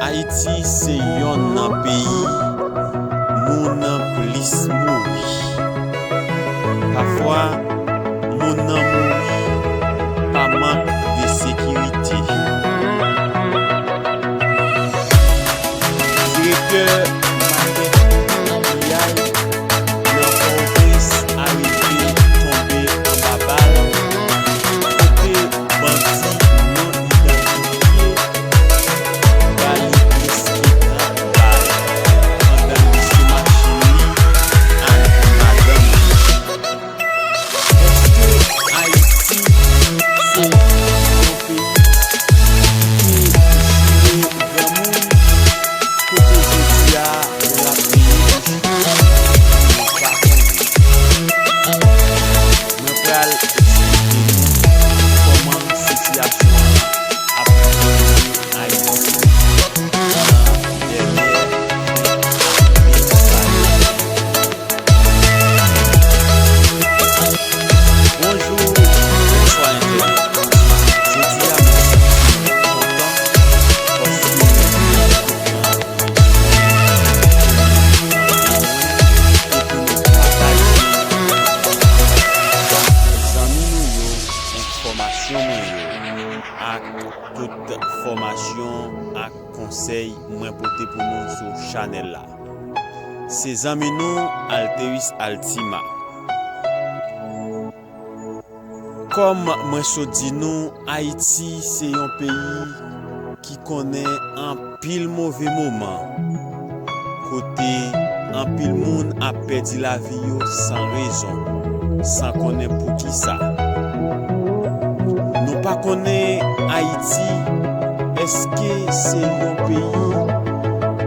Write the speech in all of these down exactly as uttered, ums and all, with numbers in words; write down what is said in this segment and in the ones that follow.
Ayiti se yonn nan peyi moun plis mouri. Pafwa, moun nan mouri pa mank de sekirite. Direktè makèt piyay nan Pòtoprens arive tonbe anba bal, kote bandi non idantifye ba li plis ke trant bal pandan li sou machin li ak madanm li. Èske Ayiti se yon peyi ki jire granmoun, kote jodi a l ap peye pou jire? Nou pa konnen. Mwen pral eksplike nou kòman sitiyasyon an ap evolye Ayiti nan dènye ane sa yo. Bonjou, bonswa entènèt. Jodi a, mwen santi mwen kontan paske mwen gen yon pwogram pou mwen e pou nou pataje ak zanmi nou yo enfòmasyon mwen yo ak tout fòmasyon ak konsèy mwen pote pou nou sou chanèl la. Se zanmi nou Alteris Altima. Kòm mwen sot di nou, Ayiti se yon peyi ki konnen anpil move moman, kote anpil moun ap pèdi lavi yo san rezon, san konnen poukisa. Nou pa konnen Ayiti, èske se yon peyi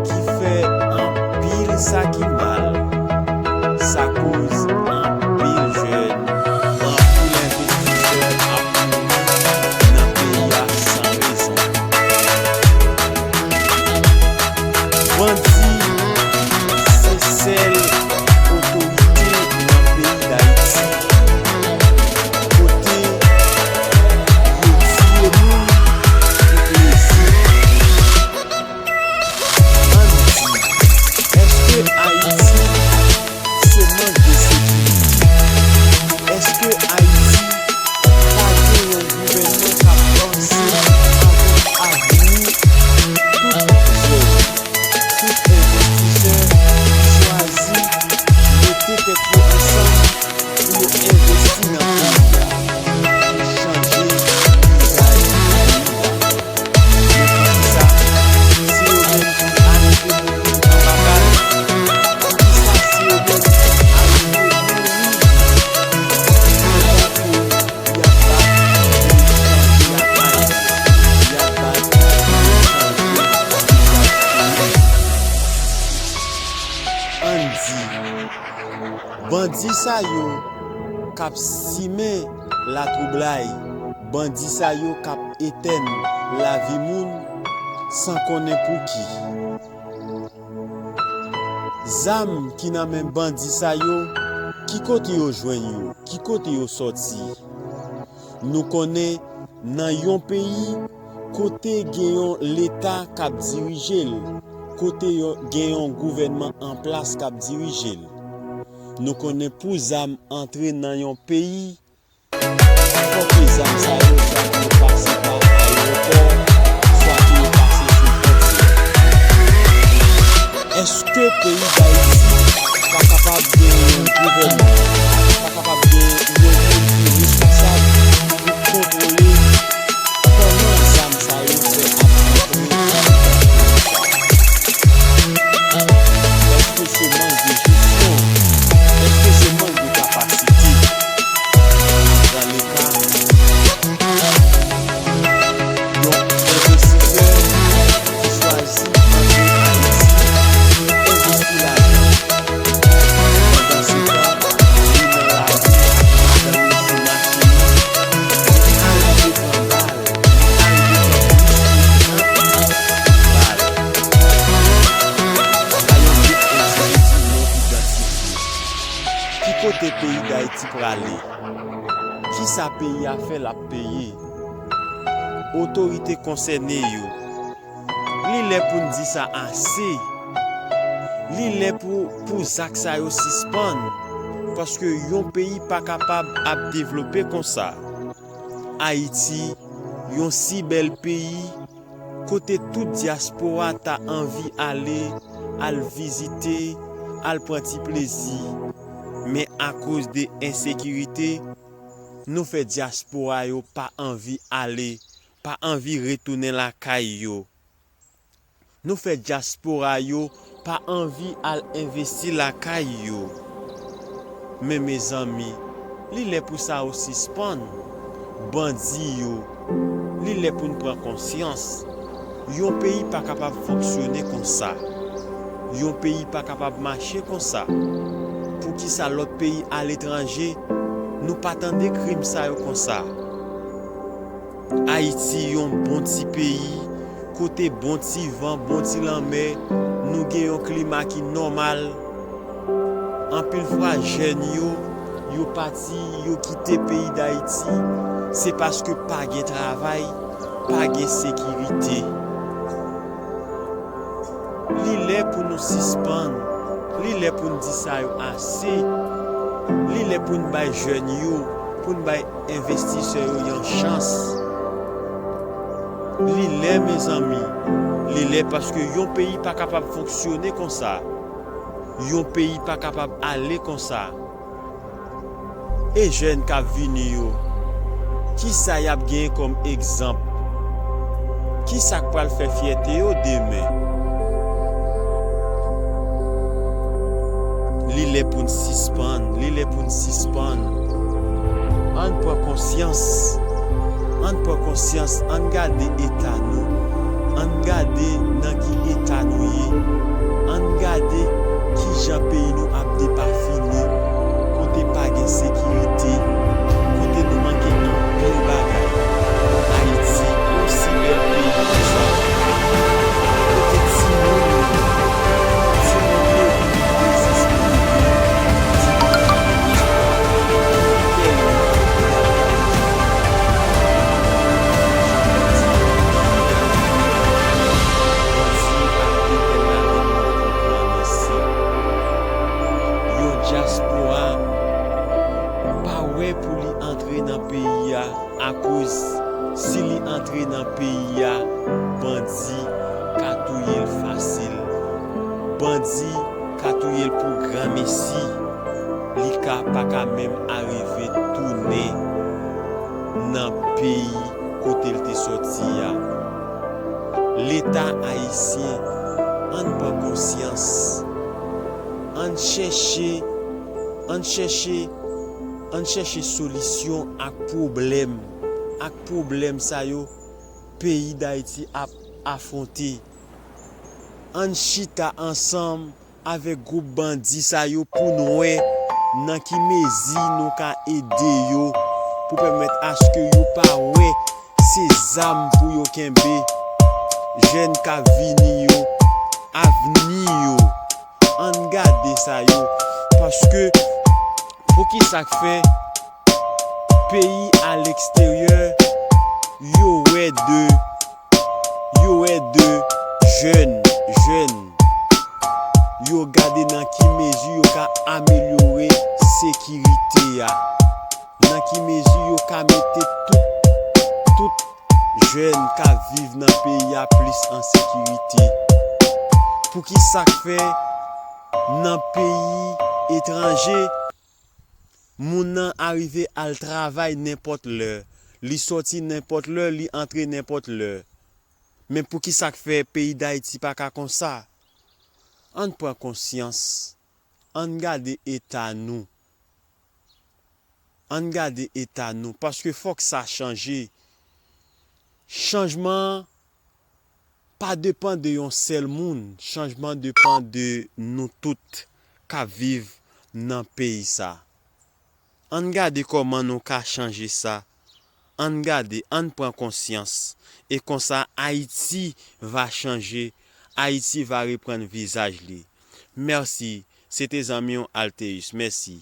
ki fè anpil sa ki mal, sa koz anpil jèn, anpil envestisè ap mouri nan peyi a san rezon. Bandi se sèl otorite nan peyi Dayiti kote yo tiye moun pou plezi. Ann di, èske Ayiti se mank de sekirite? Èske Ayiti pa gen yon gouvènman k ap panse avèk avni tout jèn, tout envestisè ki chwazi mete tèt yo ansanm pou yo envesti nan peyi a, pou chanje vizaj peyi a? Men poukisa se yo menm ki arete moun yo anba bal? Poukisa se yo menm ki arete moun yo? Pandan ke y ap bat pou yo chanje lakay, y ap bat pou yo chanje vizaj peyi. Ann di, bandi sa yo k ap simen latwoublay, bandi sa yo k ap etèn lavi moun san konnen pouki. Zam ki nan men bandi sa yo, ki kote yo jwenn yo? Ki kote yo sòti? Nou konnen nan yon peyi kote gen yon Leta k ap dirije l, kote yo, gen yon gouvènman an plas k ap dirije l. Nou konnen pou zam antre nan yon peyi, fòk ke zam sa yo swa ke yo pase pa ayewopò, swa ke yo pase sou fwontyè. Èske peyi Dayiti pa kapab gen yon gouvènman, pa kapab gen yon moun ki responsab pou kontwole kòman zam sa yo fè ap antre nan peyi sa? Èske se mank de jesyon? Èske se mank de kapasite? Dans le cas, yon envestisè ki chwazi antre Ayiti pou envesti lajan. Pandansetan, li nan lari ak madanm li sou machin li, li arive pran bal, li arive pran plis ke trant bal. Pa yon gwoup endividi non idantifye. Ki kote peyi Dayiti prale? Kisa peyi a fè l ap peye? Otorite konsène yo, Li lè pou n di sa ase. Li lè pou, pou zak sa yo sispann. Paske yon peyi pa kapab ap devlope konsa. Ayiti, yon si bèl peyi, kote tout dyaspora ta anvi ale, al vizite, al pran ti plezi. Men akoz de ensekirite, nou fè dyaspora yo pa anvi ale, pa anvi retounen lakay yo. Nou fè dyaspora yo pa anvi al envesti lakay yo. Men mezanmi, li lè pou sa yo sispann. Bandi yo, li lè pou n pran konsyans. Yon peyi pa kapab fonksyone konsa. Yon peyi pa kapab mache konsa. Poukisa lòt peyi aletranje, nou pa tande krim sa yo konsa? Ayiti yon bon ti peyi, kote bon ti van, bon ti lanmè, nou gen yon klima ki nòmal. Anpil fwa jèn yo, yo pati, yo kite peyi Dayiti, se paske pa gen travay, pa gen sekirite. Li lè pou nou sispann. Li lè pou n di sa yo ase. Li lè pou n bay jèn yo, pou n bay envestisè yo yon chans. Li lè, mezanmi. Li lè paske yon peyi pa kapab fonksyone konsa. Yon peyi pa kapab ale konsa. E jèn k ap vini yo, kisa y ap genyen kòm egzanp? Kisa k pral fè fyète yo demen? Li lè pou n sispann, li lè pou n sispann. Ann pran konsyans, ann pran konsyans, ann gade eta nou. Ann gade nan ki eta nou ye. Ann gade kijan peyi nou ap depafini, kote pa gen sekirite, kote nou manke anpil bagay. Ayiti, yon si bèl peyi konsa, kote timoun yo, timoun yo vin dezespere, timoun yo vin dezespere. Yon dyaspora pa wè pou li antre nan peyi a, akoz si li antre nan peyi a, bandi ka touye l fasil. Bandi ka touye l pou granmesi. Li ka pa ka menm arive tounen nan peyi kote l te sòti a. Leta ayisyen, ann pran konsyans. Ann chèche, ann chèche, ann chèche solisyon ak pwoblèm, ak pwoblèm sa yo peyi Dayiti ap afwonte. Ann chita ansanm avèk gwoup bandi sa yo pou n wè nan ki mezi nou ka ede yo pou pèmèt aske yo pa wè se zam pou yo kenbe. Jèn k ap vini yo, avni yo, ann gade sa yo. Paske, poukisa k fè peyi aleksteryè, yo wè de, yo wè de jèn, jèn, yo gade nan ki mezi yo ka amelyore sekirite a, nan ki mezi yo ka mete tout, tout jèn k ap viv nan peyi a plis an sekirite. Poukisa k fè nan peyi etranje, moun nan arive al travay nenpòt lè, li sòti nenpòt lè, li antre nenpòt lè? Men poukisa k fè peyi Dayiti pa ka konsa? Ann pran konsyans, ann gade eta nou. Ann gade eta nou, paske fòk sa chanje. Chanjman an pa depann de yon sèl moun, chanjman depann de nou tout k ap viv nan peyi sa. Ann gade kòman nou ka chanje sa. Ann gade, ann pran konsyans. E konsa, Ayiti va chanje, Ayiti va reprann vizaj li. Mèsi, se te zanmi w Alteus. Mèsi.